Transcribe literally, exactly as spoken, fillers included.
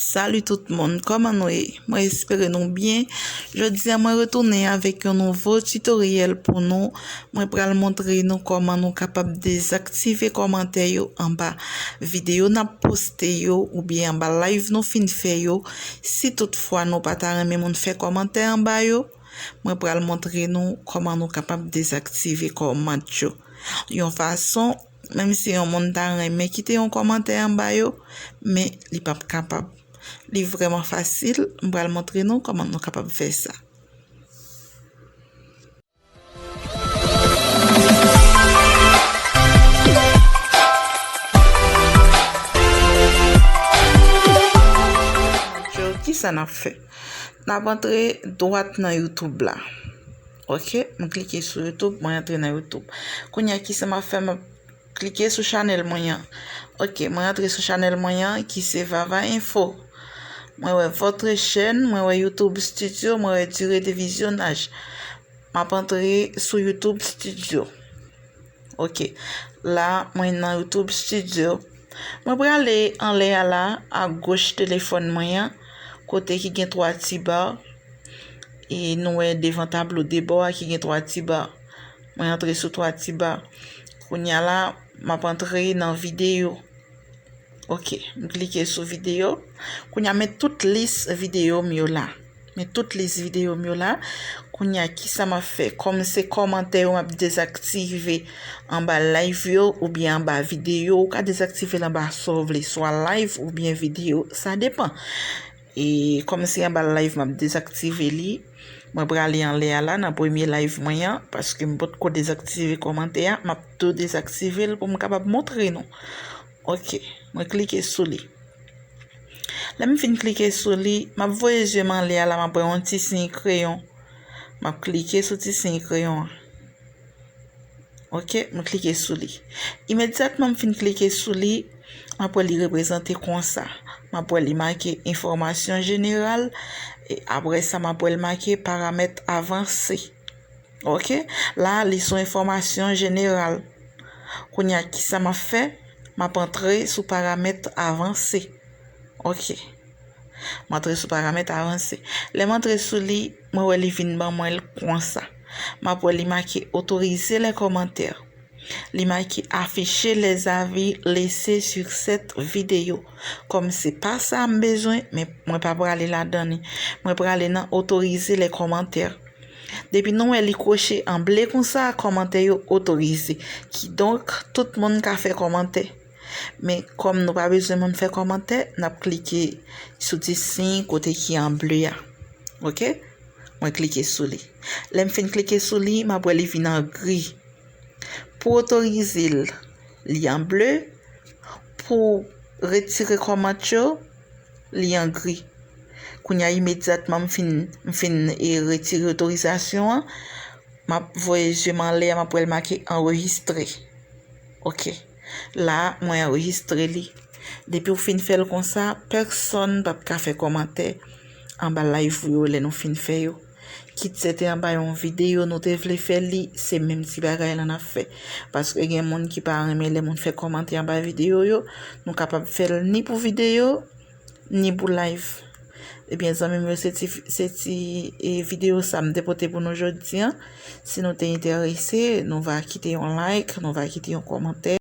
Salut tout moun, kòman nou ye? Mwen espere nou byen. Jodi a mwen retounen avèk yon nouvo tutoriel pou nou. Mwen pral montre nou kòman nou kapab dezaktive kòmantè yo anba videyo n ap poste yo oubyen anba live nou fin fè yo. Si toutfwa nou pa ta renmen moun fè kòmantè anba yo, mwen pral montre nou kòman nou kapab dezaktive kòmant yo. Yon fason, menm si yon moun ta renmen kite yon kòmantè anba yo, men li p ap kapab. Li vrèman fasil, m pral montre nou kòman nou kapab fè sa. Kisa n ap fè? N ap antre dwat nan YouTube la. Ok, m klike sou YouTube, mwen antre nan YouTube. Kounye a, kisa m ap fè? M ap klike sou chanèl mwen an. Ok, mwen antre sou chanèl mwen an ki se Vava Info. Mwen wè votre chaîne, mwen wè YouTube Studio, mwen wè durée de visionnage. M ap antre sou YouTube Studio. Ok, la mwen nan YouTube Studio. Mwen prale anlè a la, agoch telefòn mwen an, kote ki gen twa ti ba. E nou wè devan tablo de bò a ki gen twa ti ba. Mwen antre sou twa ti ba. Kounye a la, m ap antre nan videyo. Ok, m klike sou videyo. Kounye a, men tout lis videyo m yo la. Men tout lis videyo m yo la. Kounye a, kisa m ap fè? Kòm se kòmantè yo m ap dezaktive anba live yo oubyen anba videyo, ou ka dezaktive l anba sa w vle, swa live oubyen videyo, sa depann. E kòm se anba live m ap dezaktive li, mwen prale anlè a la nan premye live mwen an, paske m potko dezaktive kòmantè a, m ap tou dezaktive l pou m kapab montre nou. Ok, mwen klike sou li. Lè m fin klike sou li, m ap voye zye m anlè a la, m ap wè yon ti siy kreyon. M ap klike sou ti siy kreyon an. Ok, m klike sou li. Imedyatman m fin klike sou li, m ap wè li reprezante konsa. M ap wè li make enfòmasyon jeneral, e apre sa m ap wè l make paramèt avanse. Ok, la li sou enfòmasyon jeneral. Kounye a, kisa m ap fè? M ap antre sou paramèt avanse. Ok. M antre sou paramèt avanse. Lè m antre sou li, mwen wè li vin ban mwen l konsa. M ap wè li make autoriser les commentaires. Li make afficher les avis laissés sur cette vidéo. Kòm se pa sa m bezwen, men mwen pa prale ladan li. Mwen prale nan autoriser les commentaires. Depi nou wè li kwoche an ble konsa, kòmantè yo otorize. Kidonk, tout moun ka fè kòmantè. Men kòm nou pa bezwen moun fè kòmantè, n ap klike sou ti siy kote ki an ble a. Ok? Mwen klike sou li. Lè m fin klike sou li, m ap wè li vin an gri. Pou otorize l, li an ble. Pou retire kòmant yo, li an gri. Kounye a, imedyatman m fin, m fin, e, retire otorizasyon an, m ap voye zye m anlè a, m ap wè l make anrejistre. Ok. La, mwen anrejistre li. Depi w fin fè l konsa, pèsonn p ap ka fè kòmantè anba live ou yo lè nou fin fè yo. Kit se te anba yon videyo nou te vle fè li, se menm ti bagay la n ap fè. Paske gen moun ki pa renmen lè moun fè kòmantè anba videyo yo, nou kapab fè l ni pou videyo, ni pou live. Ebyen, zanmi m yo, se ti, se ti, e, videyo sa m te pote pou nou jodi a. Si nou te enterese, nou va kite yon like, nou va kite yon kòmantè.